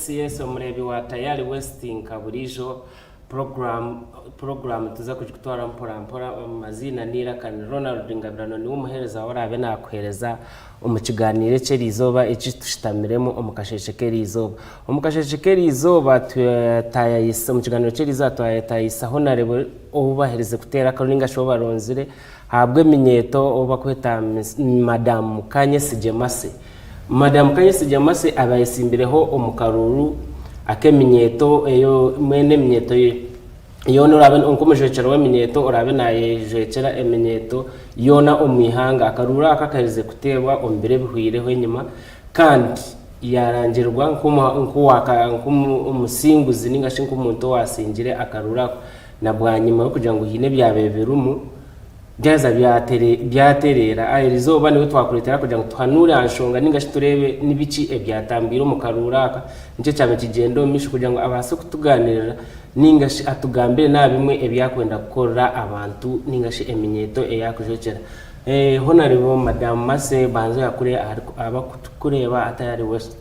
Yes, omureebi wa Tayari West nka buriijo program program tuza kugikutwara mpora mpora omu maziina n'eiraka ni Ronald Ngabirano niwe omuheereza wawe oraabe naakuheereza omu kigaaniiro eky'eriizooba eki tushutamiremu omu kasheeshe k'eriizooba. Omu kasheeshe k'eriizooba twatayayisa omu kigaaniiro ky'eriizooba twatayayisa Honarebo ou baherize kuteera akaruru ninga shi ou baronzire ahabw'eminyeeto ou barikweta Madamu Kanyesigye Mercy. Madamu Kanyesigye Mercy abayesimbireho omu karuuru ak'eminyeeto eyo mbwenu eminyeeto yoona oraabe nk'omujwekyerwa w'eminyeeto oraabe naayejwekyera eminyeeto yoona omu ihanga. Akaruuru aka kaherize kuteerwa omu biro ebihweireho enyima kandi yaarangirirwa nk'omusinguzi ninga shi nk'omuntu owaasingire akaruuru ako na bwanyima y'okugira ngu haine ebyabaire birimu byaheza byatereera. Eri izooba niwe twakureetera kugira ngu tuhanuure aha nshonga ninga shi tureebe ni biki ebyatambwire omu karuuru aka, niki ekyabaire nikigyenda omu maisho kugira ngu abaase kutugaaniirira ninga shi atugambire naaba bimwe ebi arikwenda kukorera abantu ninga shi eminyeeto ei arikujwekyera. Honarebo Madamu Mercy banza oyakure abarikukureeba Tayari West.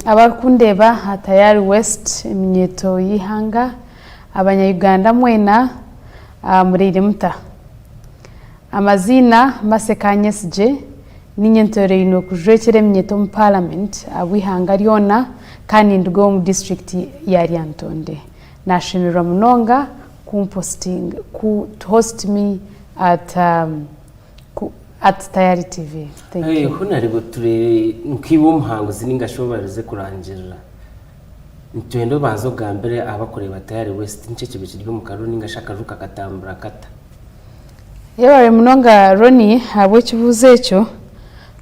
Abarikundeeba aha Tayari West eminyeeto y'eihanga, abanya Uganda mwena muraire muta? Amaziina Mercy Kanyesigye, niinye ntooreinwe kujwekyera eminyeeto omu Paramenti ahabw'eihanga ryona kandi ninduga omu disiturikiti ya Lyantonde. Naashemererwa munonga kumpositinga ku to host me at ku at Tayari TV. Thank you. Honarebo ture nk'iwe omuhanguzi ninga shi obarize kurangirira nitwenda obanze ogambire abakureeba Tayari West niki ekibi kiri omu karuru ninga shi akaruru kakatambura kata? Yebare munonga Ronnie ahabw'ekibuuzo ekyo.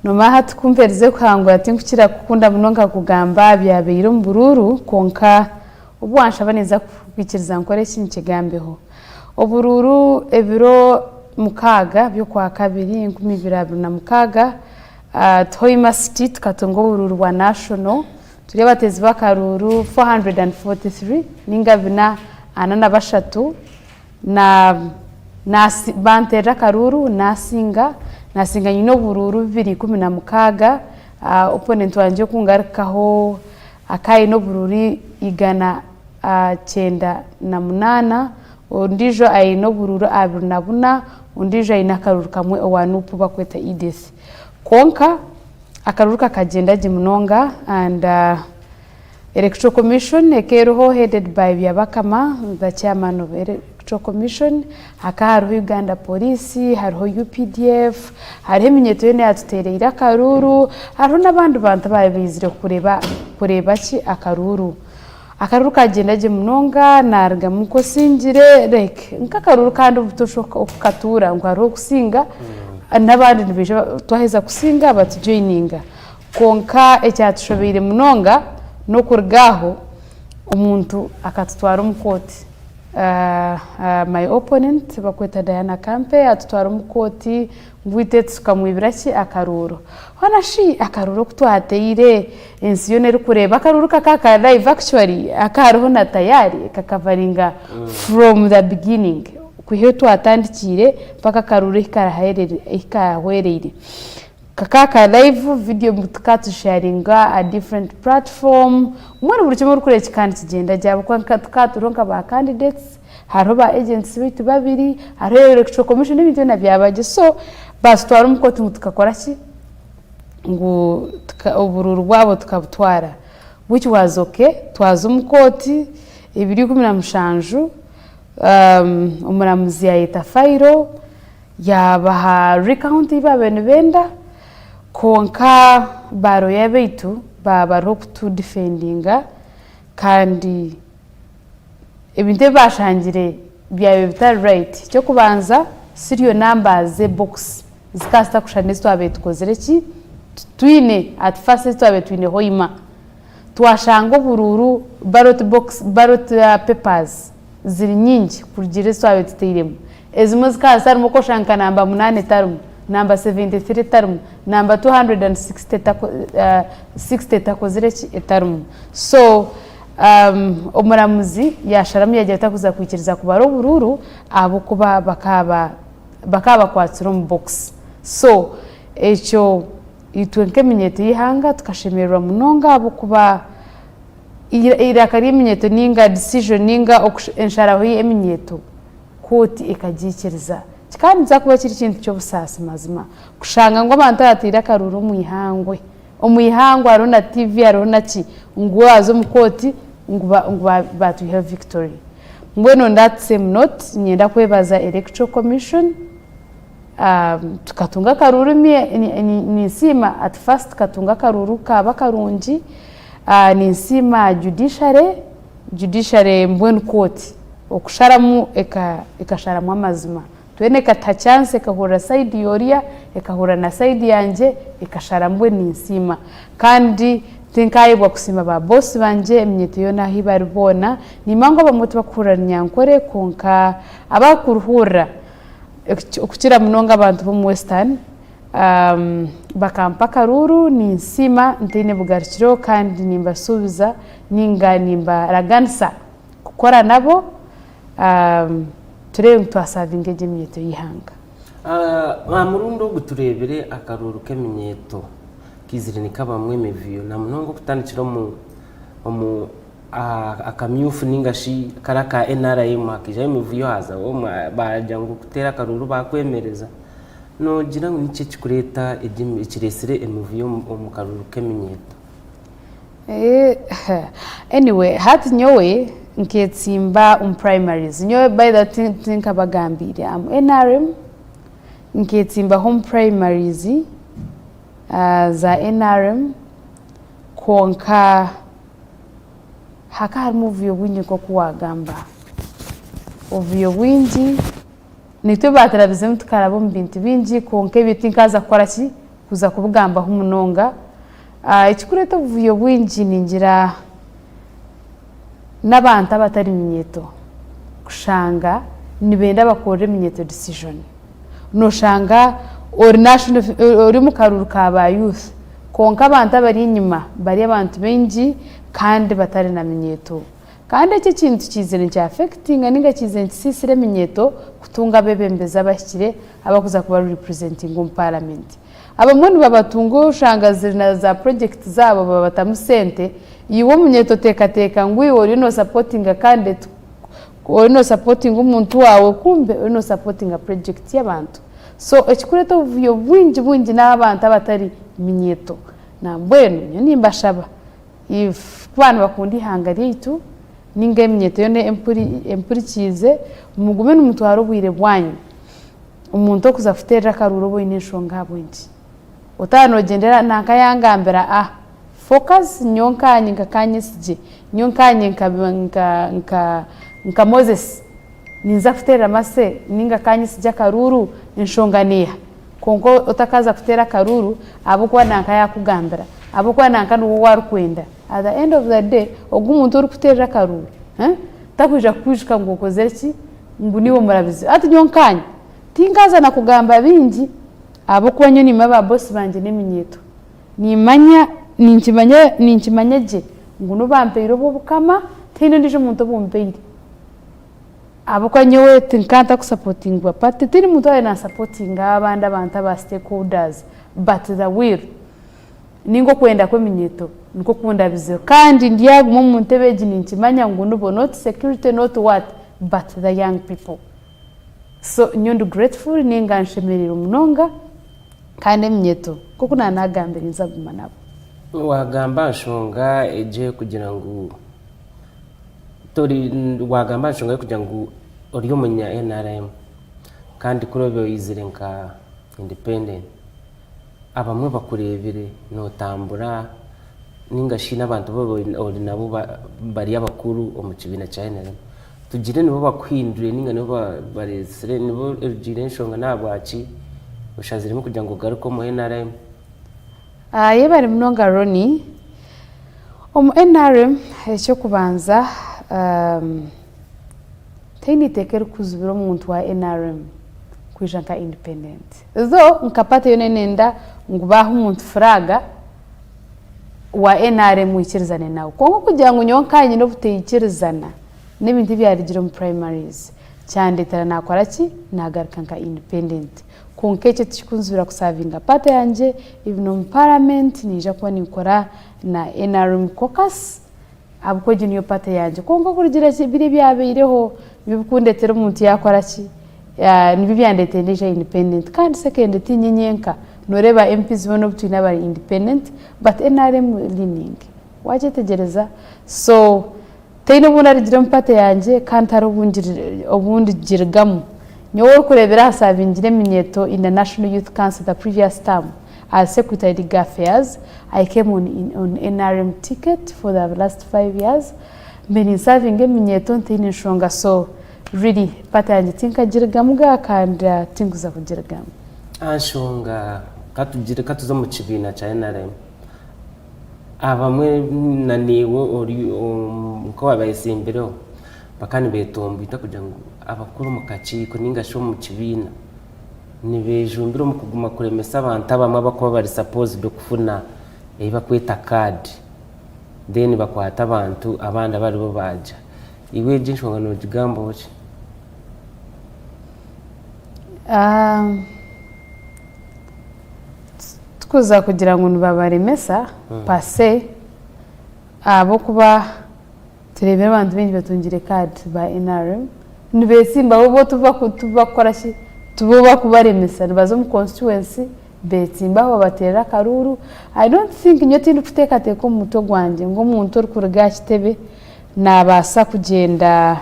Noomanya hati ku mperize kuhangura tinkukira kukunda munonga kugamba aha byabaire omu buruuru kwonka Obu wanshaba ninza kukwikiriza nkore eki nkigambeho. Oburuuru ebiro mukaaga by'Okwakabiri 2026, at Hoima City tukatunga oburuuru bwa national turi abateezi b'akaruuru 443 ninga bina ana na bashatu na banteerera akaruuru nasinga, nasinga nyine oburuuru 216, opponent wangye okungarukaho Akaba aine obururu 198, ondiijo aine obururu 24, ondiijo aine akaruru kamwe owa Nup ou barikweta Edith. Kwonka akaruru kakagyenda gye munonga and Electoral Commission ekaba eriho headed by Byabakama the chairman of Electoral Commission, hakaba hariho Uganda Police, hariho UPDF, Hariho eminyeeto yoona eyaatuteereire akaruuru, hariho n'abandi bantu abaabaire baizire kureeba kureeba ki akaruuru. Akaruuru kaagyenda gye munonga, naarugamu nk'osingire like nk'akaruuru kandi obutoosha oku katuura ngu hariho okusinga n'abandi nibaija twaheza kusinga batujoyininga. Kwonka ekyatushobeire munonga n'okuruga aho omuntu akatutwara omu kooti. My opponent bakweta Diana Kampe atutwara omu kooti ngu itwe tukamwibira ki akaruuru. Hoona shi akaruuru oku twateire ensi yoona erikureeba akaruuru kakaba kari live actually hakaba hariho na tayari kakavaringa from the beginning kwiha ahu twatandikiire mpaka akaruuru ahu kahwereire. Kakaba kari live video tukaba tugisharinga aha different platform mbwenu buri kimwe orikureeba kikaba nikigyenda gye ahabw'okuba tukaba turiho nka ba candidates hariho ba agents baitu babiri hariho electoral commission ebintu byona byaba gye so baatutwara omu kooti ngu tukakora ki ngu oburuuru bwabo tukabutwara which was okay twaza omu kooti ebiro 17 omuramuzi yayeta fayiro Yaabaha recount ei baabaire nibenda kwonka ba lawyer baitu baaba bariho kutu defendinga kandi ebintu ebi baashangire byabaire bitari right. Eky'okubanza serial numbers z'ebox zikaba zitarikushushana n'ezi twabaire tukozire ki, twine at first ezi twabaire twine Hoima. Twashanga oburuuru ballot box, ballot papers ziri nyingi kurugiirira ezi twabaire tutairemu. Ezimwe zikaba zitarimu okwo oshanga nka namba munaana etarimu, namba 73 etarimu, namba 260 etakozire ki etarimu. So omuramuzi yaasharamu yaagira ati tarikuza kwikiriza kubara oburuuru ahabw'okuba bakaba bakwatsire omu box. So ekyo. Itwe nk'eminyeeto y'eihanga tukashemererwa munonga ahabw'okuba eiraka ry'eminyeeto ninga decision ninga ensharaho y'eminyeeto kooti ekagiikiriza. Kikaba nikiza kuba kiri ekintu ky'obusaasi mazima kushanga ngu abantu abateire akaruuru omu ihangwe, omu ihangwe hariho na TV hariho na ki, ngu waaza omu kooti ngu baatwihaho victory. Mbwenu on that same note niinyenda kwebaza Electoral Commission, Tukatunga akaruuru ninsiima at first tukatunga akaruuru kaaba karungi, ninsiima judiciary, judiciary mbwenu kooti okusharamu ekasharamu amazima twena ekatuha chance ekahurira side y'oriya ekahurira na side yangye ekasharamu mbwenu ninsiima kandi tinkayebwa kusiima ba boss bangye eminyeeto yoona ahu bari boona, nimanya ngu abamwe tibakuhurira Runyankore kwonka abakuruhurira Okukira munonga abantu b'omu Western bakampa akaruuru ninsiima ntaine bugarukiro kandi nimbasuubiza ninga nimbaraganisa kukora nabo tureebe ngu twasavinga egi eminyeeto y'eihanga. Aha murundi ogu tureebire akaruuru k'eminyeeto kaizire nikabamu emivuyo na munonga okutandikira omu Akamyufu ninga shi kari aka NRM hakaijaho emivuyo hazaho baagira ngu kuteera akaruuru baakwemereza. Noogira ngu niki ekirikureeta ekireetsire emivuyo omu karuuru k'eminyeeto? Anyway hati nyowe nketsimba omu primaries, nyowe by the way tinkabagambiire am NRM, nketsimbaho omu primaries za NRM kwonka Hakaba harimu obuvuyo bwingi nk'oku waagamba. Obuvuyo bwingi, naitwe baaturabizemu tukaraba omu bintu bingi kwonka ebyo tinkaaza kukora ki, kuza kubigambaho munonga. Ekirikureeta obuvuyo bwingi ningira n'abantu abatari minyeeto kushanga nibenda bakorere eminyeeto decision. Nooshanga ori national ori omu karuuru ka ba youth Kwonka abantu abari enyima bari abantu baingi kandi batari na minyeeto. Kandi eki ekintu kiizire nikya affectinga ninga kiizire nikisiisira eminyeeto kutunga abeebembezi abahikire abakuza kuba representinga omu paramenti. Abamwe nibabatunga oshanga ziri na za project zaabo babatamu sente, iwe omunyeeto oteekateeka ngu iwe oriyo nosapotinga candidate, oriyo nosapotinga omuntu waawe kumbe oriyo nosapotinga project y'abantu. So ekikureeta obuvuyo bwingi bwingi n'abantu abatari minyeeto. Nambwenu nyowe nimbashaba if ku baaba nibakunda eihanga ryaitu ninga eminyeeto yoona empurikiize, mugume nimutwara obwire bwanyu. Omuntu okuza kuteerera akaruuru oba oine enshonga ahabw'enki. Otaaba noogyendera nanka yangambira ah focus nyowe nkaanye nka Kanyesigye, nyowe nkaanye nka Moses. Ninza kuteera mase ninga kanyitsigye akaruuru enshonga neeha? Kwonka otakaza kuteera akaruuru ahabw'okuba nanka yaakugambira, ahabw'okuba nanka niwe ou arikwenda, at the end of the day ogu omuntu orikuteerera akaruuru takwija kukwijuka ngu okozire ki, ngu niiwe omurabizi. Hati nyowe nkaanye tinkaaza na kugamba bingi ahabw'okuba nyowe niimanya ba boss bangye n'eminyeeto. Niimanya, ninkimanya, ninkimanya gye ngu n'obu bampaire obwo bukama, tihaine ondiijo muntu obumpaire. Ahabw'okuba nyowe tinka ntakusapotingibwa party, tihaine muntu owaabaire nansapotinga abandi abantu aba stakeholders but the will ninga okwenda kw'eminyeeto nikwo kundabizeho kandi ndyaguma omu ntebe egi ninkimanya ngu nibo not security not what but the young people. So nyowe ndi grateful ninga nshemereirwe munonga kandi eminyeeto nk'oku naanagambire ninza kuguma nabo. Waagamba aha nshonga egi ey'okugira ngu Tori wagamba aha nshonga y'okugira ngu ori omunya NRM kandi kuri obe oizire nka independent, abamwe bakureebire notambura ninga shi n'abantu bu ori nabo bari abakuru omu kibiina kya NRM, tugire nibo bakuhindwire ninga nibo bareetsire nibo erugiire enshonga n'ahabwaki oshaziremu kugira ngu ogaruke omu NRM? Yebare munonga Ronnie. Omu nrm eky'okubanza tihaine iteeka erikuzibira omuntu wa nrm kwija nka independent. Though nka party yoona enenda ngu baaha omuntu flag wa nrm oikirizane nawe. Kwonka okugira ngu nyowe nkaba nyine obutaikirizana n'ebintu ebyarugire omu primaries. Kyandetera nakora ki? Nagaruka nka independent. Kwonka ekyo tikikunzibira kusavinga party yangye even omu parliament ninyija kuba ninkora na nrm caucus ahabw'okuba egyo niyo party yangye. Kwonka kurugiirira biri ebyabaireho nibyo bikundetera omuntu yakora ki? Nibyo byandeteire naija independent. Kandi second tinye nyenka, noreeba MPs boona obu twine abari independent but nrm leaning. Wakyetegyereza? So Tihaine obu narugire omu party yangye kandi tihariho obu ndigirugamu. Nyowe orikureebera aha saabingire eminyeeto in the National Youth Council the previous term as Secretary Legal Affairs, I came on on nrm ticket for the last 5 years, mbe ninsavinga eminyeeto ntaine nshonga so really party yangye tinkagirugamuga kandi tinkuza kugirugamu. Aha nshonga katugire katuze omu kibiina kya nrm. Abamwe na naiwe ori nk'owabayetsimbireho bakaba nibetomboita kugira ngu abakuru omu kakiiko ninga shi omu kibiina nibejumbira omu kuguma kuremesa abantu abamwe abarikuba bari supposed kufuna ei barikweta kaadi then bakwata abantu abandi abaribo baagya. Iwe egi enshonga nogigambaho ki? Tikuza kugira ngu nibabaremesa per se ahabw'okuba tureebire abantu baingi batungire kaadi ba NRM nibeetsimbaho bo tibakukora ki, tibo bakubaremesa nibaza omu constituency beetsimbaho babateerera akaruuru. I don't think nyowe tindikuteekateeka omu mutwe gwangye ngu omuntu orikuruga aha kitebe naabaasa kugyenda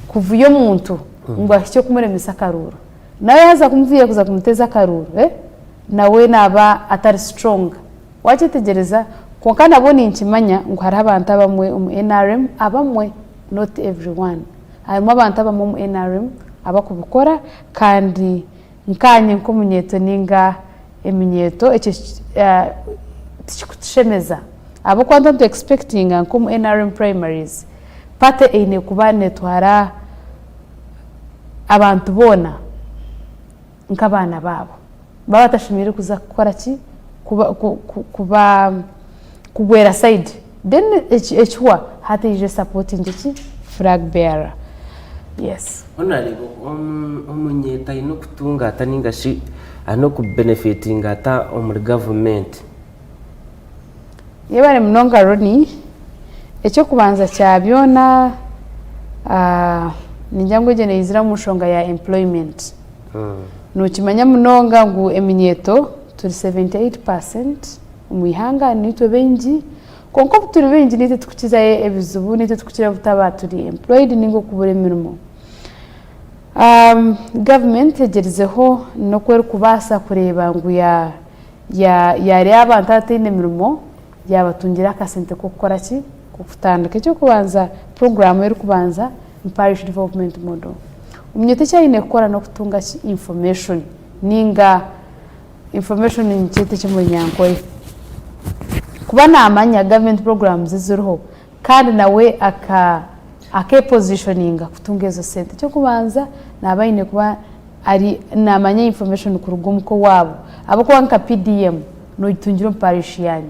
kuvuya omuntu ngu ahikye kumuremesa akaruuru. Nawe yaaza kumuvuya kuza kumuteeza akaruuru nawe naaba atari strong wakyetegyereza kwonka nabwo ninkimanya ngu hariho abantu abamwe omu nrm abamwe not everyone harimu abantu abamwe omu nrm abakubikora kandi nkanye nk'omunyeeto ninga eminyeeto ekyo tikikutushemeza ahabw'okuba nituba nitu expectinga nk'omu nrm primaries party eine kuba netwara abantu boona nk'abaana baabo. Baba batashemereire kuza kukora ki? Kuba kuba kugwera sayidi. Then ekihwa hati eije esapotinge ki? Flag bearer. Yes. Honourable, omunyeeto aine okutunga ata ninga shi aine okubenefitinga ata omuri gavumenti? Yebare munonga Ronnie. Eky'okubanza kya byona ningira ngu egyo neyizira omu nshonga ya employment. Nokimanya munonga ngu eminyeeto turi 78% omu ihanga nitwe baingi, kwonka obu turi baingi nitwe tukukizayo ebizibu, nitwe tukukira obutaba turi employed ninga okubura emirimo. Gavumenti egyerizeho n'oku erikubaasa kureeba ngu Yaareeba abantu abataine mirimo yaabatungira akasente k'okukora ki? K'okutandika. Eky'okubanza puroguraamu erikubanza ni Parish Development Model. Omunyeeto eki aine kukora n'okutunga ki? Information ninga information nikyeta eki omu Runyankore. Kuba naamanya gavumenti puroguraamuzi eziriho kandi nawe akeepoziishoninga kutunga ezo sente. Eky'okubanza naaba aine kuba ari naamanya information kuruga omuka owaabo ahabw'okuba nka PDM noogitungira omu parish yaanyu.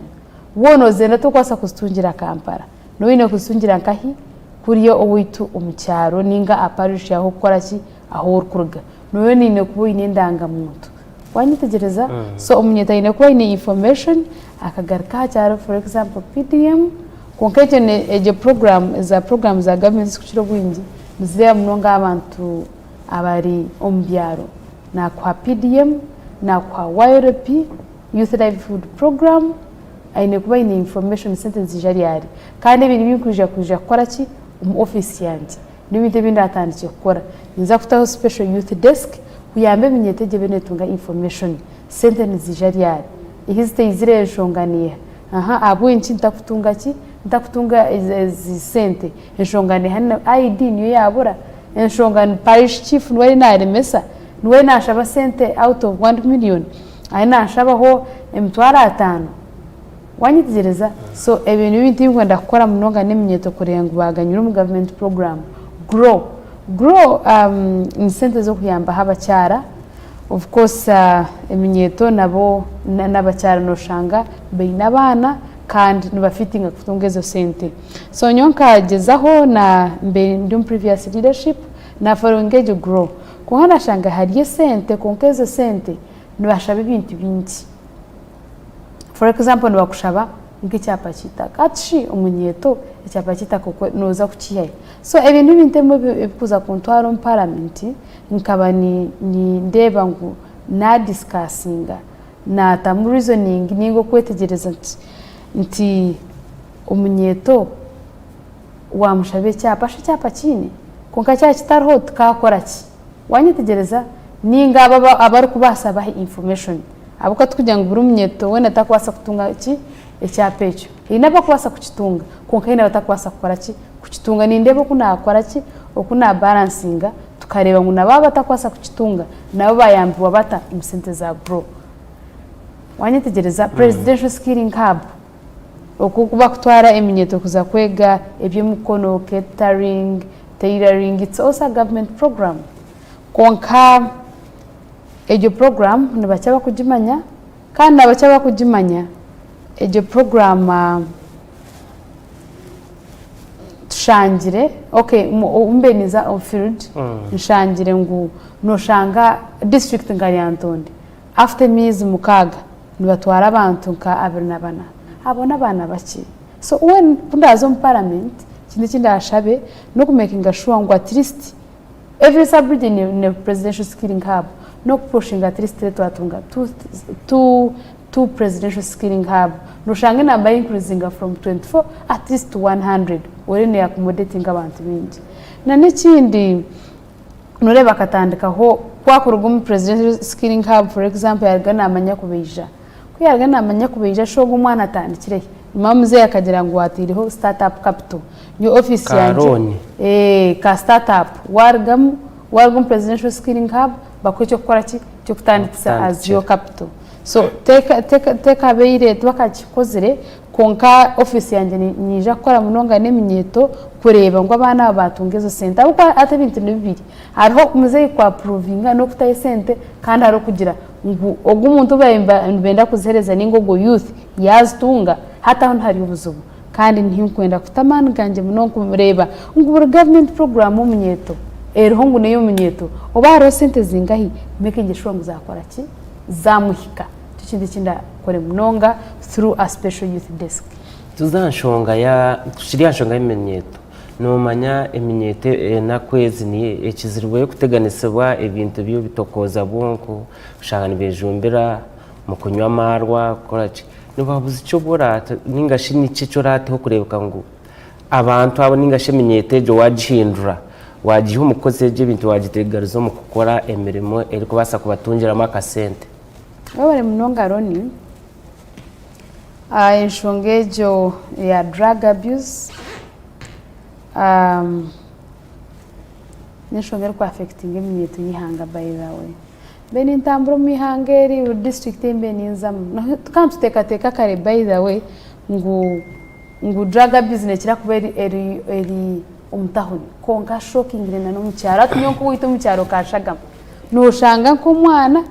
Woona ozenda tokubaasa kuzitungira Kampala, nooba oine kuzitungira nkahi? Kuriya owaitu omu kyaro ninga aha parish ahu orikukora ki? Ahu orikuruga. Nooba oine kuba oine endangamuntu. Waanyetegyereza? So omunyeeto aine kuba aine information akagaruka aha kyaro for example PDM, kwonka egyo egyo program za program za gavumenti ezirikukira obwingi nizireeba munonga abantu abari omu byaro. Naakuha PDM, naakuha YLP, Youth Livelihood Program, aine kuba aine information sente niziija ryari. Kandi ebi nibinkwija kwija kukora ki? Omu ofiisi yangye. N'ebintu ebi ndatandikye kukora. Ninza kutaho special youth desk kuyamba eminyeeto egyo ebe neetunga information. Sente niziija ryari? Ehi zitaizire enshonga neeha? Aha, ahabw'enki ntakutunga ki? Ntakutunga ezi sente? Enshonga neeha? ID niyo yaabura? Enshonga ni parish chief niwe ariyo naaremesa? Niwe ariyo naashaba sente out of one million, ariyo naashabaho emitwaro ataano? Waanyetegyereza? So ebyo nibyo bintu ebi ndikwenda kukora munonga n'eminyeeto kureeba ngu baaganyirwa omu gavumenti puroguraamu. Grow, Grow ni sente z'okuyambaho abakyara, of course eminyeeto nabo n'abakyara nooshanga baine abaana. Kandi nibafitinga kutunga ezo sente. So nyowe nkagyezaho na mbe ndi omu previous leadership na followinga egyo grow kwonka nashanga hariyo esente kwonka ezo sente nibashaba ebintu bingi. For example nibakushaba nk'ekyapa ky'eitaka hati shi omunyeeto ekyapa ky'eitaka okwe nooza kukiiha hi? So ebyo n'ebintu ebimwe ebikuza kuntwara omu paramenti nkaba nindeeba ngu naadisikasinga Naatamu reasoning ninga okwetegyereza nti nti omunyeeto waamushaba ekyapa shi ekyapa akiine? Kwonka kyaba kitariho tukaakora ki? Waanyetegyereza? Ninga abo abarikubaasa bahe information ahabw'okuba tikugira ngu buri munyeeto weena tarikubaasa kutunga ki? Ekyapa ekyo. Haine abarikubaasa kukitunga kwonka haine abatakubaasa kukora ki? Kukitunga. Nindeeba oku naakora ki? Oku naabaransinga tukareeba ngu nabo abatakubaasa kukitunga nabo bayambibwa bata omu sente za grow. Wanyetegyereza? Presidential Skilling Hub, oku oku bakutwara eminyeeto kuza kwega eby'emikono, catering, tailoring, it's also a government program. Kwonka egyo program nibakye abakugimanya kandi nabakye abakugimanya egyo program tushangire okay obu mbe ninza omu field nshangire ngu noshanga district nka Lyantonde after emyezi mukaaga nibatwara abantu nka 24 abo n'abaana bakye so when ku ndaaza omu parliament ekintu eki ndaashabe n'okumakinga sure ngu at least every sub region eine presidential skilling hub n'okupushinga at least twatunga two two presidential skilling hub noshanga enamba ya increasinga from 24 at least to 100 ore ne accommodatinga abantu bingi. Na n'ekindi noreeba akatandikaho ku akuruga omu presidential skilling hub for example yaruga namanya kubaija, ku yaruga namanya kubaija shi ogwo omwana atandikire hi? Nyuma muzeeyi akagira ngu wateireho start up capital nyowe office Ka yangye loan. Ka start up warugamu waruga omu presidential skilling hub bakuha ekyokukora ki? Ekyokutandikisa as your capital. So tekabaire tibakakikozire kwonka office yangye niija kukora munonga n'eminyeeto kureeba ngu abaana aba baatunga ezo sente ahabw'okuba hati ebintu ni bibiri hariho muzeeyi ku approvinga n'okutaho esente kandi hariho okugira ngu ogu omuntu ou baabaire nibenda kuziheereza ninga ogwo youth yaazitunga hati aho nihariyo obuzibu kandi niho nkwenda kuta amaani gangye munonga kureeba ngu buri government program omunyeeto eriho ngu n'ey'omunyeeto oba hariho sente zingahi making sure ngu zaakora ki? Zamuhika. Nikyo kintu eki ndakore munonga through a special youth desk. Tuze aha nshonga ya tukiri aha nshonga y'eminyeeto. Noomanya eminyeeto enaku ezi niyo ekizirweyo kuteganisibwa ebintu by'obutokooza bwonko, oshanga nibeejumbira omu kunywa amaarwa kukora ki. Nibuhabuzi ki obu oraate nainga shi niki eki oraateho kureebeka ngu abantu abo nainga shi eminyeeto egyo waagihindura, waagiiha omu kukozesa egyo ebintu waagitegaruza omu kukora emirimo erikubaasa kubatungiramu akasente? Webare munonga Ronnie. Enshonga egyo eya drug abuse n'enshonga eriku affectinga eminyeeto y'eihanga by the way. Mbe nintambura omu ihanga eri buri district ei mbe ninzamu. Tukaba nituteekateeka kare by the way ngu ngu drug abuse nekira kuba eri eri eri omu tahuni kwonka shockingly na n'omu kyaro. Hati nyowe nk'owaitu omu kyaro Kashagama, noshanga nk'omwana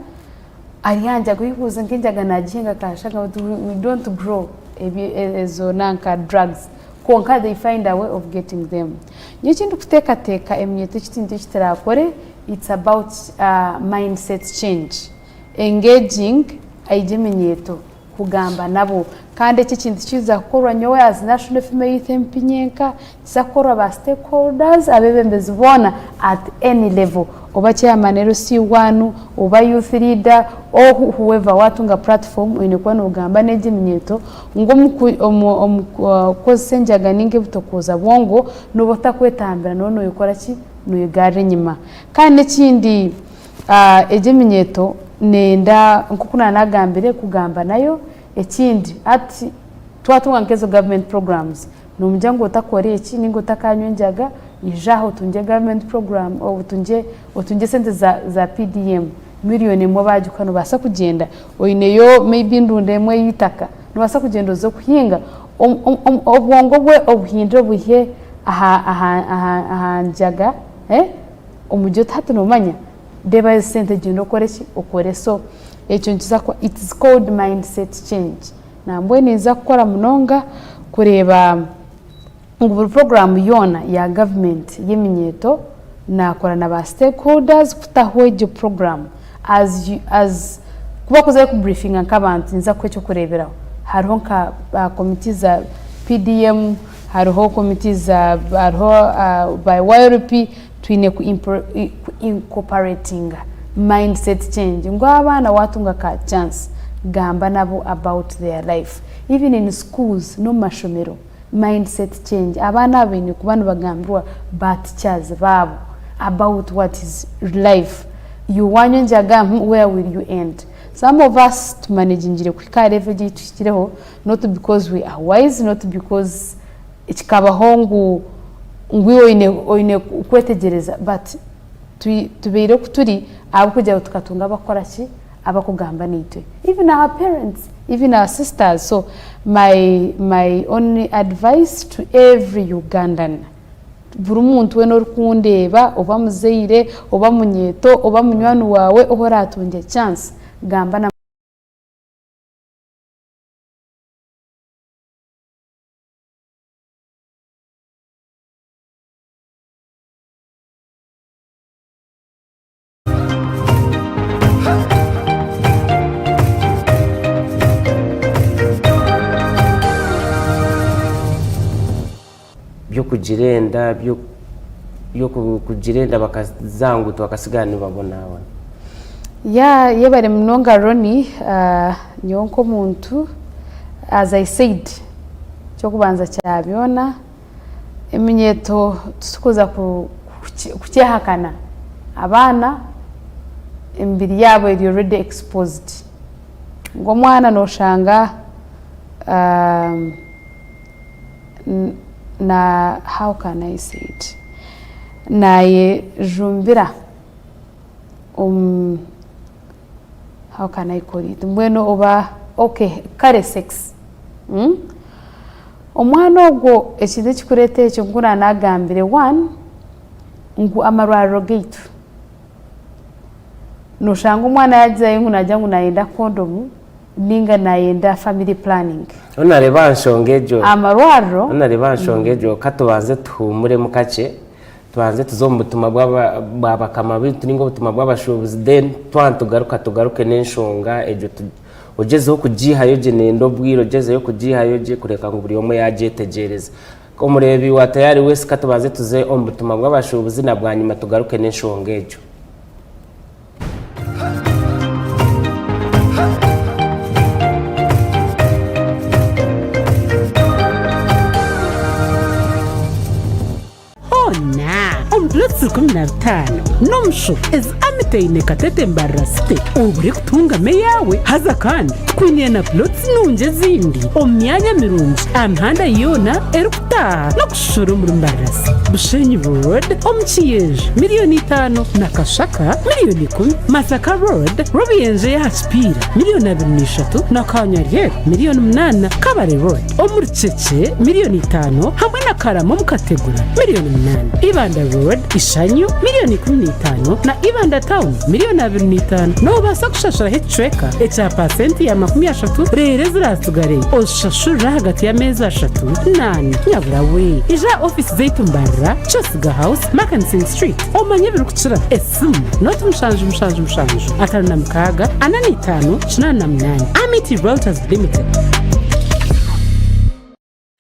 ari aha njaga oyebuuza nk'enjaga nagihinga Kashagama but we don't grow ezo nanka drugs kwonka they find a way of getting them. Nyowe ekindikuteekateeka eminyeeto eki tintu eki turakore it's about mindset change, engaging egyo eminyeeto kugamba nabo kandi eki ekintu kiza kukorwa nyowe as National Female Youth MP nyenka, kiza kukorwa ba stakeholders abebembezi boona at any level oba chairman LC one oba youth leader or whoever watunga platform oine kuba nogamba n'egi eminyeeto ngu omu kukozesa enjaga ninga ebitokooza bwongo noba otakwetambira noba noyekora ki noyegarra enyima. Kandi n'ekindi Egyo eminyeeto neyenda nk'oku naanagambire kugamba nayo. Ekindi hati twatunga nk'ezo government programs, nomugira ngu otakora eki ninga otakanywa enjaga, ija aha otungye government program otungye otungye esente za za PDM million emwe baagikuha nobaasa kugyenda oineyo maybe endunda emwe y'eitaka, nobaasa kugyenda oze kuhinga obwongo bwe obuhindure obwihe aha aha aha njaga. Omuri oti hati nomanya reeba ezi sente gyenda okore ki okore so ekyo nikiza kuba it's called mindset change. Nambwenu ninza kukora munonga kureeba ngu buri puroguraamu yoona ya gavumenti y'eminyeeto naakora na ba stakeholders kutaho egyo puroguraamu as as ku barikuza kuburiifinga nk'abantu ninza kuha eky'okureeberaho hariho nka komiti za PDM, hariho komiti za hariho ba YLP twine ku incorporatinga mindset change ngu abaana waatunga ka chance gamba nabo about their life even in schools n'omu mashomero. Mindset change, abaana aba baine kuba nibagambirwa ba teachers baabo about what is life, you wanywa enjaga where will you end? Some of us tumanegingire kuhika aha level egi eyi tuhikireho not because we are wise, not because kikabaho ngu ngu iwe oine oine kwetegyereza but tubaire oku turi ahabw'okugira ngu tukatunga abakukora ki? Abakugamba naitwe even our parents, even our sisters so my my only advice to every Ugandan buri muntu weena orikundeeba oba muzaire oba munyeeto oba munywani waawe ou oratungye chance gamba na By'okugira enda by'okugira enda bakazanguta bakasigara nibabonabona. Yeah yebare munonga Ronnie, nyowe nk'omuntu as I said eky'okubanza kya byona Eminyeeto titukuza kukyehakana, abaana emibiri yaabo eri already exposed. Ngu omwana noshanga na how can I say it, nayejumbira omu how can I call it mbwenu oba okay kare sex. Omwana ogwo ekintu ekirikureeta ekyo nk'oku naanagambire, one ngu amarwariro gaitu, nooshanga omwana yaagizayo ngu naagira ngu naayenda kondomu nainga naayenda family planning. Hoona aha nshonga egyo, Amarwariro. Hoona aha nshonga egyo, ka tubanze tuhuumuremu kakye, tubanze tuze omu butumwa bwa bakama baitu nainga obutumwa bw'abashuubuzi then twaba nitugaruka tugaruke n'enshonga egyo. Ogyezeho kugiihayo gye nenda obwire ogyezeho kugiihayo gye kureka ngu buri omwe yaagyetegyereza. Omureebi wa Tayari West ka tubanze tuze omu butumwa bw'abashuubuzi na bwanyima tugaruke n'enshonga egyo. Hoona omu plots 15 n'omusho ezi Amity Katete Mbarara City obure kutungamu eyaawe. Haza kandi tukwiniire na plots nungi ezindi omu myanya mirungi aha mihanda yoona erikutaaha n'okushushura omuri Mbarara City. Bushenyi Road omu Kiyenje miriyoni itaano na Kashaka miriyoni ikumi, Masaka Road Rwobuyenje ey'aha Kipiira miriyoni abiri na ishatu na Kanyaryeru miriyoni munaana, Kabale Road Omuri Kyekye miriyoni itaano hamwe na Karama omu Kategura miriyoni munaana, Ibanda Road, Ishanyu miriyoni 15 na Ibanda Town miriyoni 25. Noobaasa kushashuraho ekicweka ekya paasenti ya 30 reero eziraatsigare ozishashurire ahagati y'ameezi ashatu n'ana. Nyabura we, ija aha ofiisi zaitu Mbarara, Kyosiga House, Mackensen Street omanye ebirikukiraho. Esimu, nooti mushanju mushanju mushanju, 56, 45, 88. Amity Realtors Limited.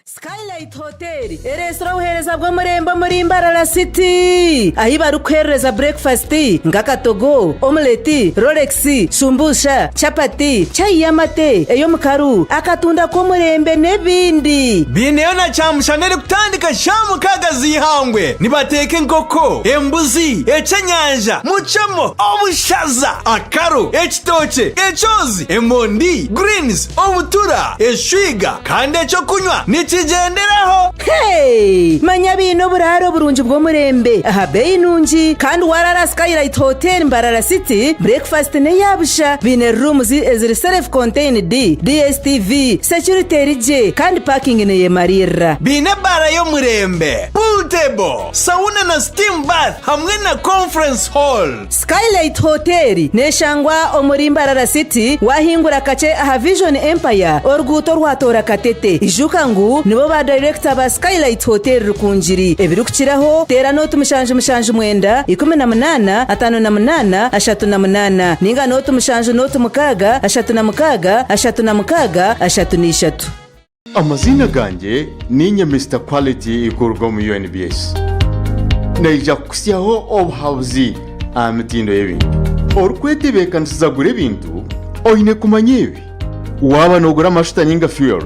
Skylight Hotel ereetsire obuheereza bw'omurembe omuri Mbarara City ahi barikukuheerereza burekifasiti nk'akatogo, omuleti, rolex, shumbusha, chapati, chai y'amate, ey'omukaru, akatunda k'omurembe n'ebindi. Baineyo na kyamushana erikutandika shaaha mukaaga z'eihangwe. Nibateeka enkoko, embuzi, ekyenyanja, mucemo, obushaza, akaru, ekitookye, ekyozi, emondi, greens, obutura, eshwiga kandi eky'okunywa nikigyenderaho. Hey! Manya baine oburaaro burungi bw'omurembe aha beeyi nungi kandi waaraara Skylight Hotel Mbarara City, breakfast n'eya busha. Baine rooms eziri self contained, DSTV, security eri gye kandi parking neyemariirira. Baine ebaara y'omurembe, pool. table, sauna na steam bath hamwe na conference hall. Skylight Hotel neshangwa omuri Mbarara City wahingura kakye aha Vision Empire oruguuto orwatoora Katete. Ijuka ngu nibo ba dayirekita ba Skylight Hotel Rukungiri. Ebirikukiraho teera nooti 779 18 58 38 ninga nooti 7 nooti 6 36 36 33. Amaziina gangye niinye Mister Quality kuruga omu UNBS. Naija kukutsyaho obuhabuzi aha mitindo y'ebintu. Orikwetebeekanisiza kugura ebintu, oine kumanya ebi. Waaba noogura amashuta ninga fuel,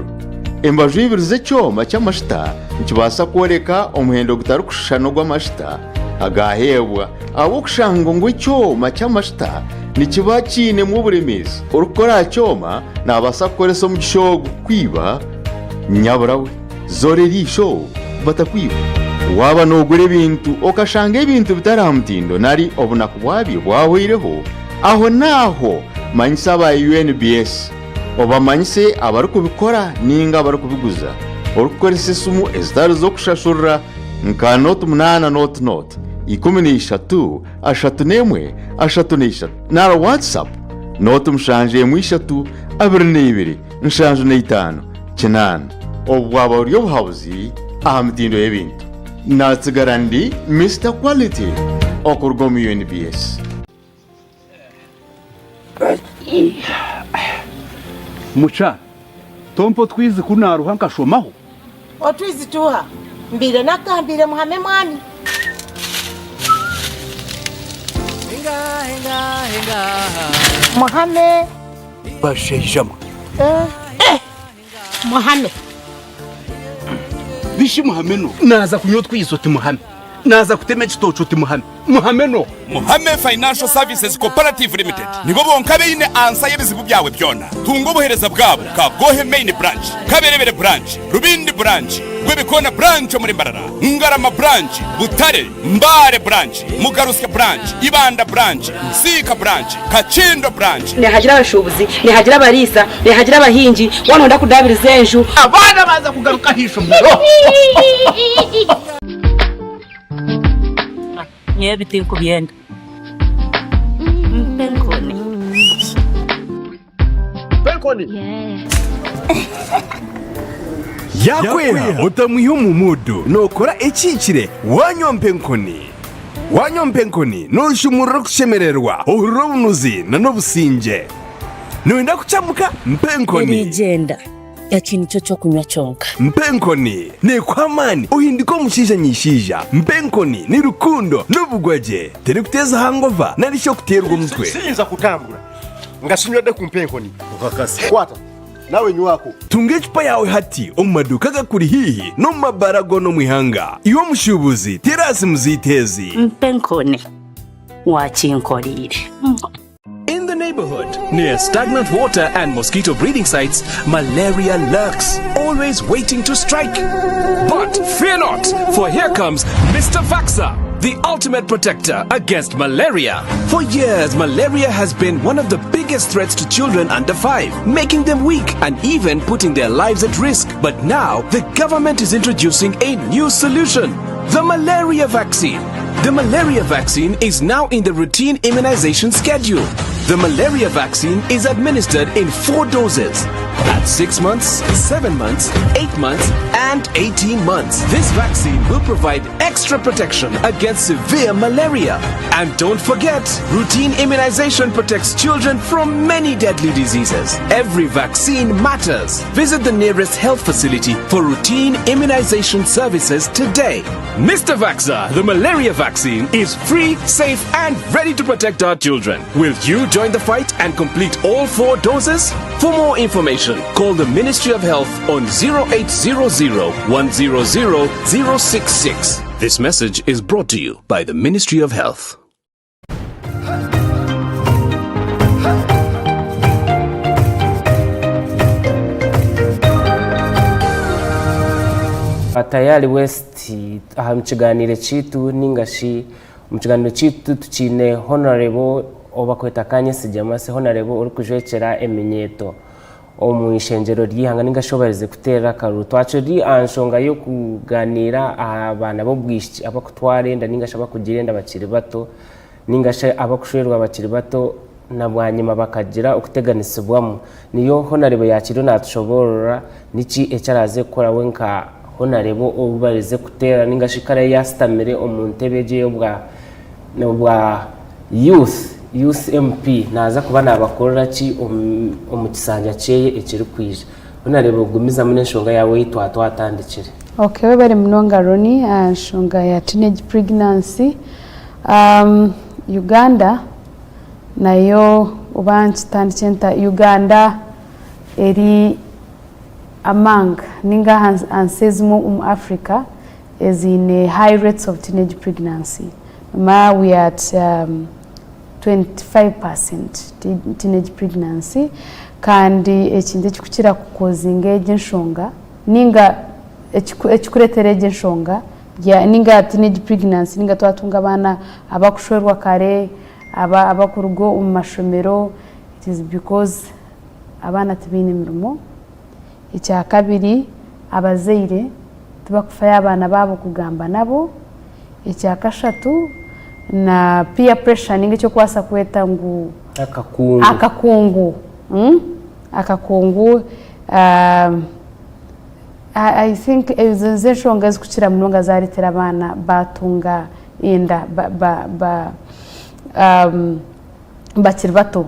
embaju ibiri z'ekyoma ky'amashuta nikibaasa kworeka omuhendo gutarikushushana ogw'amashuta agaaheebwa ahabw'okushanga ngu ekyoma ky'amashuta nikiba kiinemu oburemeezi. Orikukora aha kyoma naabaasa kukoresa omugisha ogu kukwiba nyabura we. Zoora eriisho batakwiba. Waaba noogura ebintu okashanga ebintu bitari aha mutindo nari obunaku bwabyo bwahweireho, ahonaaho manyisa aba UNBS obamanyise abarikubikora ninga abarikubiguza orikukoresa esimu ezitari z'okushashurira nka 08 00 13 31 33 nari WhatsApp 0 7 3 22 75 8. Obu bwaba buri obuhabuzi aha mitindo y'ebintu. Natsigara ndi Mister Quality okuruga omu UNBS. Mukyara, tompa otwizi ku naaruha nkashomaho? Otwizi tuuha? Mbaire nakugambiire muhame mwami. Muhame. Bashaija mwe. Muhame. Bishi muhame no. Naaza kunywa otwizi oti muhame. Naaza kutema ekitookye oti muhame. Muhame no. Muhame Financial Services Cooperative Limited nibo bonka abaine ansa y'ebizibu byawe byona. Tunga obuheereza bwabo Kagohe Main Branch, Kaberebere Branch, Rubindi Branch, Rwebikoona Branch omuri Mbarara, Ngarama Branch, Butare, Mbale Branch, Mugarusya Branch, Ibanda Branch, Nsiika Branch, Kakindo Branch. Nihagira abashuubuzi, nihagira abariisa, nihagira abahingi, waaba nooyenda kudaabiriza enju. Abaana baaza kugaruka aha ishomero. Nyowe ebi tinkubyenda. Mpa enkoni. Yaakweha otamwiha omu muudu nookora ekihikire waanywa mpa enkoni. Waanywa mpa enkoni nooshumurura okushemererwa, ohurira obunuzi n'obusingye. Nooyenda kukyamuka? Mpa enkoni. Erigyenda. Eki nikyo ky'okunywa kyonka. Mpa enkoni neekuha amaani ohinduke omushaija nyaishaija. Mpa enkoni ni rukundo n'obugwagye. Terikuteeza hangova nari shi okuteerwa omutwe. Siyinza kutambura nga sinywedde ku mpa enkoni. Kwata nawe nywako. Tunga ecupa yaawe hati omu maduuka agakuri haihi n'omu mabaara goona omu ihanga. Iwe omushuubuzi, teera aha simu zaitu ezi. Mpa enkoni waakinkoreire. In the neighborhood, near stagnant water and mosquito breeding sites, malaria lurks, always waiting to strike. But fear not, for here comes Mr. Vaxa, the ultimate protector against malaria. For years, malaria has been one of the biggest threats to children under 5, making them weak and even putting their lives at risk. But now, the government is introducing a new solution the malaria vaccine. The malaria vaccine is now in the routine immunization schedule. The malaria vaccine is administered in four doses at 6 months, 7 months, 8 months, and 18 months. This vaccine will provide extra protection against severe malaria. And don't forget, routine immunization protects children from many deadly diseases. Every vaccine matters. Visit the nearest health facility for routine immunization services today. Mr. Vaxa, the malaria vaccine, is free, safe, and ready to protect our children. Will you join the fight and complete all four doses? For more information, call the Ministry of Health on 0800 100 066. This message is brought to you by the Ministry of Health. Tayari West aha mukiganiro kyaitu ninga shi omu kiganiro kyaitu tukiine Honourable ou barikweta Kanyesigye Mercy Honourable orikujwekyera eminyeeto. omu ishengyero ry'eihanga ninga shi obarize kuteerera akaruru. Twakiri aha nshonga y'okuganiira aha baana b'obwishiki abakutwara enda ninga shi abakugira enda bakiri bato ninga shi abakushwerwa bakiri bato na bwanyima bakagira okuteganisibwamu. Niyo Honarebo yakiriyo natushoboorora niki eki araaze kukora we nka Honarebo ou barize kuteera ninga shi kare yasitamire omu ntebe egyo ey'obwa obwa youth, youth MP naaza kuba naabakorera ki omu kisanja kyeye ekirikwija. Honarebo gumizamu n'enshonga yaawe ei twatwatandikire. Okay webare munonga Ronnie aha nshonga ya teenage pregnancy. Uganda nayo oba nkitandikye nta, Uganda eri among ninga aha nsi ezimwe omu Africa eziine high rates of teenage pregnancy. Nomanya we are at 25 percent teenage pregnancy kandi ekintu ekirikukira kukozinga egi enshonga ninga ekirikureetera egi enshonga ninga teenage pregnancy ninga twatunga abaana abakushwerwa kare, abakuruga omu mashomero it is because abaana tibaine mirimo. Ekyakabiri abazaire tibakufayo abaana baabo kugamba nabo. Ekyakashatu na peer pressure ninga eki orikubaasa kweta ngu Akakungu. Akakungu, akakungu I think ezo nizo enshonga ezikukira munonga zareetera abaana baatunga enda bakiri bato.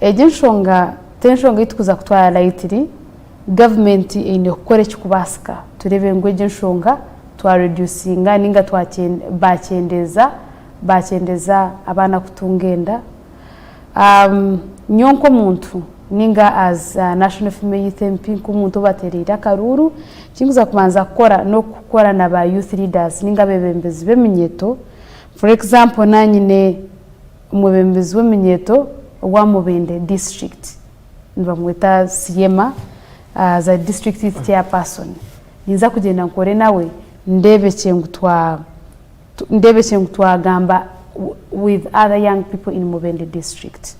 Egi enshonga t'enshonga ei turikuza kutwara lightly, gavumenti eine kukora ekirikubaasika tureebe ngu egi enshonga twa reducinga ninga bakyendeeza bakyendeeza abaana kutunga enda. Nyowe nk'omuntu ninga as National Female Youth MP nk'omuntu obateereire akaruuru, ekinkuza kubanza kukora n'okukora na ba youth leaders ninga abeebembezi b'eminyeeto. For example naanye nyine omwebembezi w'eminyeeto owa Mubende district nibamweta Siema as a district youth chairperson. Ninza kugyenda nkore nawe ndeebekye ngu twa ndeebekye ngu twagamba with other young people in Mubende district.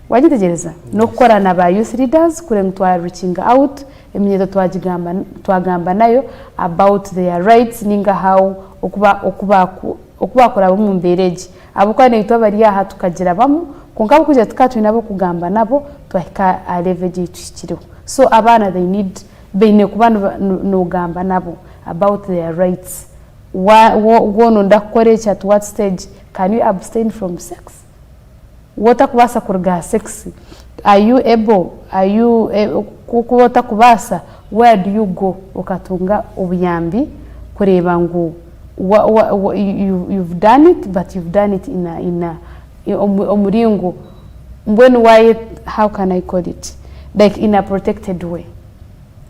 Wagyetegyereza? N'okukora na ba youth leaders kureba ngu twa reaching out eminyeeto twagigamba twagamba nayo about their rights ninga how oku oku oku baakuraba omu mbeera egi. Ahabw'okuba naitwe abari aha tukagirabamu kwonka ahabw'okugira tukaba twine ab'okugamba nabo twahika aha level egi ei tuhikireho. So abaana they need baine kuba noogamba nabo about their rights. Woona onda kukora eki at what stage can you abstain from sex? Waaba otakubaasa kuruga aha sex are you able are you ku orikuba otakubaasa where do you go okatunga obuyambi kureeba ngu you've done it but you've done it in a in a omuringo mbwenu waye how can I call it like in a protected way.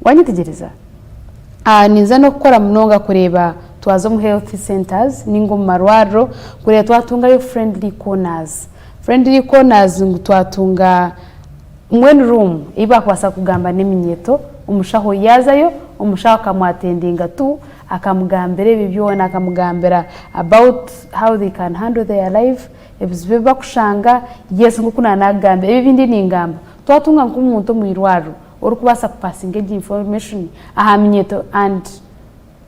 Wanyetegyereza? Ninza n'okukora munonga kureeba twaza omu health centres ninga omu marwariro kureeba twatungayo friendly corners. Friendly corners ngu twatunga mbwenu room ei baakubaasa kugamba n'eminyeeto, omushaho yaazayo, omushaho akamwatendinga tu, akamugambira ebi byona, akamugambira about how they can handle their life, ebizibu ebi bakushanga, yes nk'oku naanagambire, ebi ebindi ningamba, twatunga nk'omuntu omu irwariro orikubaasa kupasinga egi information aha minyeeto and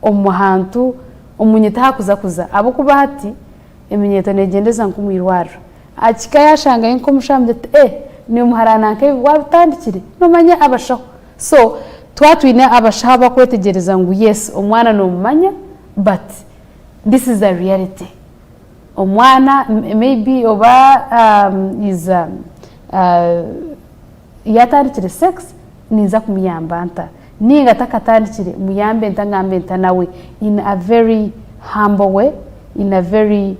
omu hantu omunyeeto ahu arikuza kuza ahabw'okuba hati eminyeeto neegyenda eza nk'omu irwariro akihika yaashangayo nk'omushaho amugira ati eh naiwe muhara nanka ebi waabitandikire noomanya abashaho so twaba twine abashaho abakwetegyereza ngu yes omwana noomumanya but this is the reality omwana maybe oba is Yaatandikire sex ninza kumuyamba nta? Ninga atakatandikire muyambe nta ngambe nta nawe in a very humble way, in a very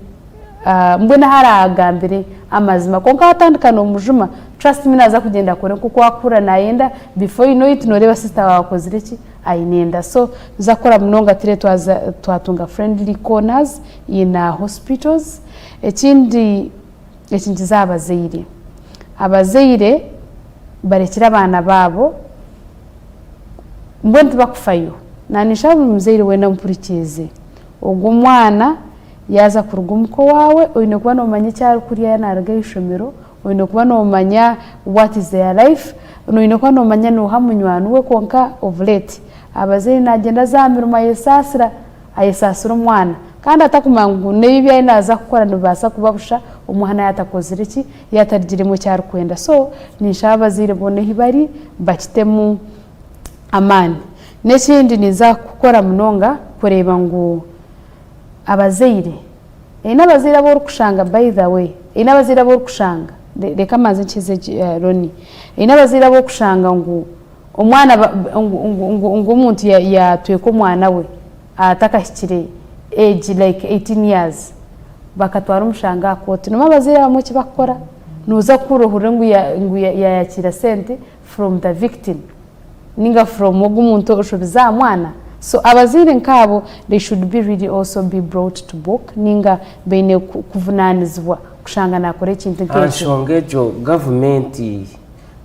mbwenu ahu araagambire amazima kwonka waatandika noomujuma trust me naaza kugyenda akore nk'oku arikuhurira naayenda before you know it nooreeba sister waawe akozire ki? Aine enda. So nituza kukora munonga turebe twaza twatunga friendly corners in hospitals. Ekindi Eki nikiza aha bazaire. Abazaire barekire abaana baabo mbwenu tibakufayo. Naninshaba buri muzaire weena ompurikiize, ogwo omwana yaaza kuruga omuka owaawe oine kuba noomanya eki arikurya yaaba naaruga aha ishomero, oine kuba noomanya what is their life. Noine kuba noomanya nooha munywani we kwonka of late abazaire naagyenda aza aha mirimo ayesaasira, ayesaasira omwana kandi atakumanya ngu n'ebi ebi ariyo naaza kukora nibibaasa kuba busha omwana yaaba atakozire ki, yaaba atarugiremu eki arikwenda. So ninshaba abazaire boona ahu bari bakitemu amaani. N'ekindi ninza kukora munonga kureeba ngu abazaire, eine abazaire abu orikushanga by the way, eine abazaire abu orikushanga, reka mbanze nkize gye Ronnie, eine abazaire abu orikushanga ngu omwana ngu omuntu yaatweka omwana we atakahikire age like 18 years bakatwara omushango aha kooti. Noomanya abazaire abamwe eki bakukora? Nooza kuhurira ohurire ngu yaayakiira sente from the victim. Ninga from ogu omuntu oshobize aha mwana so abazaire nkaabo they should be really also be brought to book ninga baine kuvunanizibwa kushanga nakora ekintu Aha nkekyo. nshonga egyo gavumenti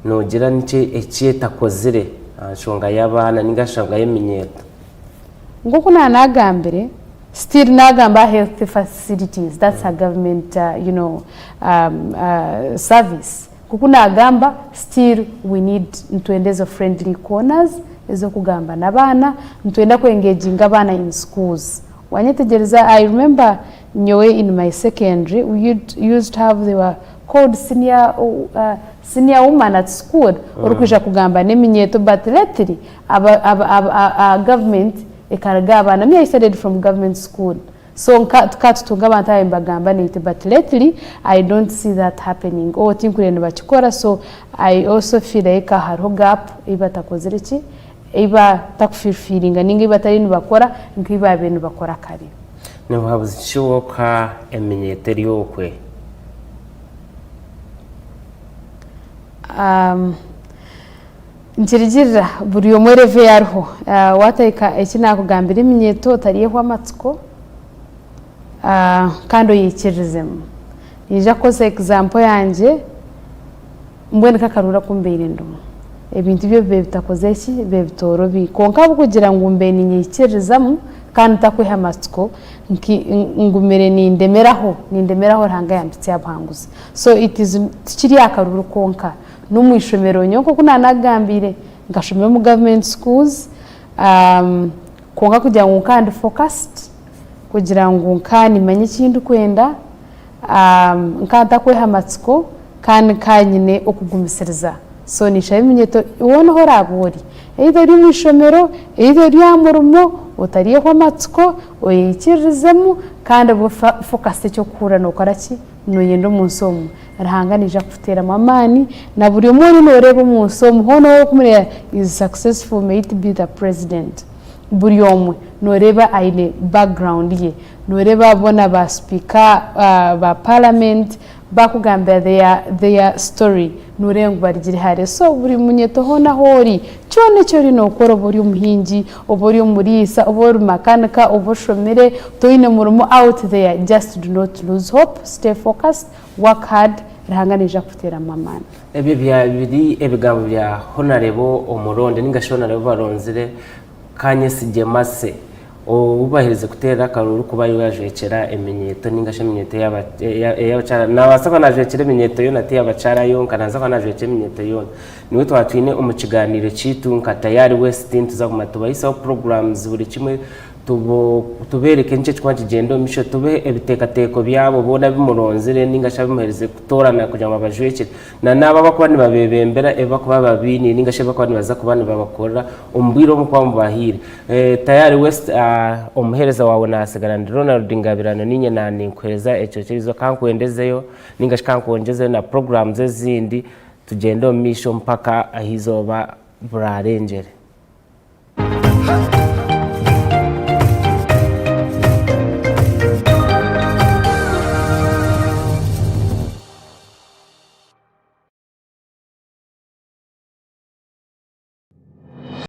nogira niki eki etakozire aha nshonga y'abaana ninga aha nshonga y'eminyeeto? Nkoku nanagambire still nagamba aha health facilities that's a government you know service. Nkoku nagamba still we need nitwenda ezo friendly corners ezokugamba nabaana, nitwenda ku engaginga abaana in schools wanyetegyereza I remember nyowe in my secondary we used to have they were called senior senior woman at school orikwija kugamba neminyeto but lately aba aba government ekaruga aha baana me I studied from government school So nka tukaba tutunga abantu ababaire nibagamba naitwe but lately I don't see that happening or tinkureba nibakikora so I also feel like hariho gap ei batakozire ki ei batakufilfilinga ninga ei batariyo nibakora nk'ei baabaire nibakora kare. Ni buhabuzi ki obu orikuha eminyeeto eri okwe? Nikirugirira buri omwe level ei ariho. Waatahika eki naakugambira eminyeeto otaryehwa amatsiko kandi oyeikirizemu. Niinyija kukozesa example yangye, mbwenu nk'akaruuru aku mbaire ndimu, ebintu byo bibaire bitakozire ki, bibaire bitoorobi kwonka ahabw'okugira ngu mbaire niinyeyikiririzamu kandi ntakweha amatsiko, ngumire nindemeraho, nindemeraho Ruhanga yampitsya aha buhanguzi. So it is tikiri aha karuuru konka. N'omu ishomero nyowe nk'oku naanakugambiire nkashomera omu government schools kwonka kugira ngu nka ndi focused kugira ngu nka nimanya eki ndikwenda nka ntakweha amatsiko kandi nka nyine okugumisiriza. So ninshaba eminyeeto hoona ahu oraabe ori, either ori omu ishomero, either ori aha murimo, otaryehwa amatsiko, oyeikiririzemu kandi obe focused eky'okuhurira nookora ki? Noyenda omu nsi omu Ruhanga naija kukuteeramu amaani na buri omwe oriyo noreeba omu nsi omu hoona ou orikumureeba is successful may it be the president buri omwe noreeba aine background ye noreeba boona ba speaker ba parliament bakugambira their story noreeba ngu barugire hare so buri munyeto hoona ahu ori kyona eki oriyo nokora oba ori omuhingi oba ori omuriisa oba ori makanika oba oshomire toine murimo out there just do not lose hope stay focused work hard Ruhanga naija kukuteeramu amaani. Ebyo bya biri ebigambo bya Honarebo omuronde ninga shi Honarebo baronzire Kanyesigye Mercy ou baherize kuteerera akaruuru kuba ariwe yajwekyera eminyeeto ninga shi eminyeeto ey'abakyara. Nabaasa kuba najwekyera eminyeeto yoona ti ey'abakyara yonka nabaasa kuba najwekyera eminyeeto yoona. Niwe twaba twine omu kigaaniiro kyaitu nka Tayari West nituza kuguma tubahiseho programs buri kimwe tubeereke niki ekirikuba nikigyenda omu maisho, tubehe ebiteekateeko byabo boona abu muronzire nainga shi abu muherize kutoorana kugira ngu babajwekyere na n'abo abarikuba nibabeebembera ebi barikuba babainiire nainga shi ebi barikuba nibaza kuba nibabakorera omu bwire obu mukuba mubahaire. Tayari West omuheereza waawe naatsigara ndi Ronald Ngabirano niinye naaninkuheereza ekiro ky'erizooba ka nkwendezeyo nainga shi ka nkwongyezeyo na programs ezindi tugyende omu maisho mpaka aha izooba buraarengyere.